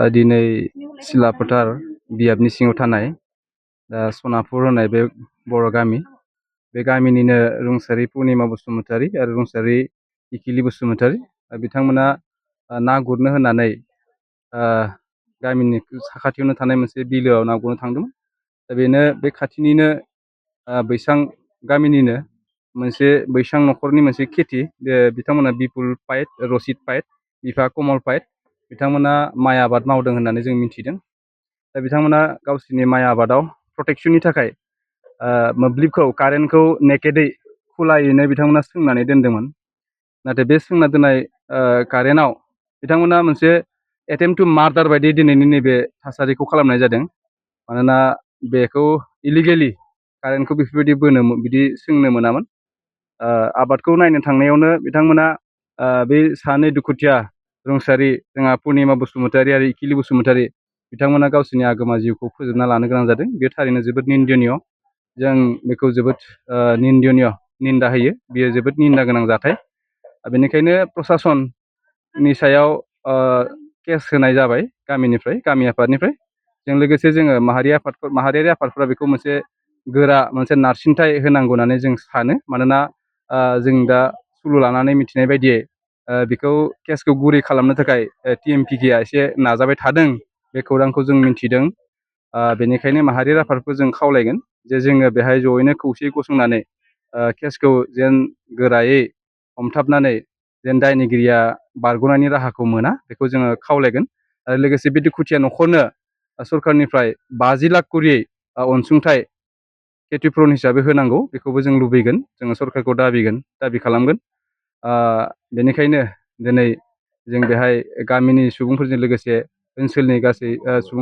दिनै सिलाफोथार बियाबनि सिङाव थानाय सनापुर होननाय बे बर' गामि, बे गामिनिनो रुंसारि पुर्निमा बसुमतारी आरो रुंसारि इकिलि बसुमतारी। बिथांमोना ना गुरनो होननानै गामिनि साखाथियावनो थानाय मोनसे बिलोआव ना गुरनो थांदोंमोन। दा बेनो बे खाथिनिनो बैसां गामिनिनो मोनसे बैसां न'खरनि मोनसे खेथि। बिथांमोना बिपुल पाइट, रसिद पाइट, बिफा कमल पाइट, बिथांमोना माइ आबाद मावदों होननानै जों मिथिदों। दा बिथांमोना गावसोरनि माइ आबादाव प्रटेक्सननि थाखाय मोब्लिबखौ, कारेन्टखौ नेकेदै खुलायैनो बिथांमोना सोंनानै दोनदोंमोन। नाथाय बे सोंना दोननाय कारेन्टआव बिथांमोना मोनसे एटेम्प टु मार्डार बायदि दिनैनि नैबे थासारिखौ खालामनाय जादों। मानोना बेखौ इलिगेलि कारेन्टखौ बेफोरबायदि बिदि सोंनो मोनामोन। आबादखौ नायनो थांनायावनो बिथांमोना बे सानै दुखुथिया रुंसारि जोंहा पुर्निमा बसुमतारी आरो इकिलि बसुमतारी बिथांमोना गावसोरनि आगोमा जिउखौ फोजोबना लानो गोनां जादों। बे थारैनो जोबोद निन्दनीय। जों बेखौ जोबोद निन्दा होयो। बियो जोबोद निन्दा गोनां जाथाय। बेनिखायनो प्रसासननि सायाव केस होनाय जाबाय गामिनिफ्राय, गामि आफादनिफ्राय। जों लोगोसे जोङो माहारियारि आफादफोरा बेखौ मोनसे गोरा मोनसे नारसिनथाय होनांगौ होननानै जों सानो। मानोना जों दा सुलु लानानै मिथिनाय बायदियै बेखौ केसखौ गुरै खालामनो थाखाय TMPKआ एसे नाजाबाय थादों, बे खौरांखौ जों मिथिदों। बेनिखायनो माहारियारि आफादखौ जों खावलायगोन जे जोङो बेहाय जयैनो खौसेयै गसंनानै केसखौ जेन गोरायै हमथाबनानै जेन दायनिगिरिया बारग'नायनि राहाखौ मोना, बेखौ जोङो खावलायगोन। आरो लोगोसे बे दुखुथिया न'खरनो सरखारनिफ्राय 50 लाख करि अनसुंथाइ क्षतिपुरन हिसाबै होनांगौ, बेखौबो जों लुबैगोन। जोङो सरखारखौ दाबि खालामगोन। बेनिखायनो दिनै जों बेहाय गामिनि सुबुंफोरजों लोगोसे ओनसोलनि गासै सुबुं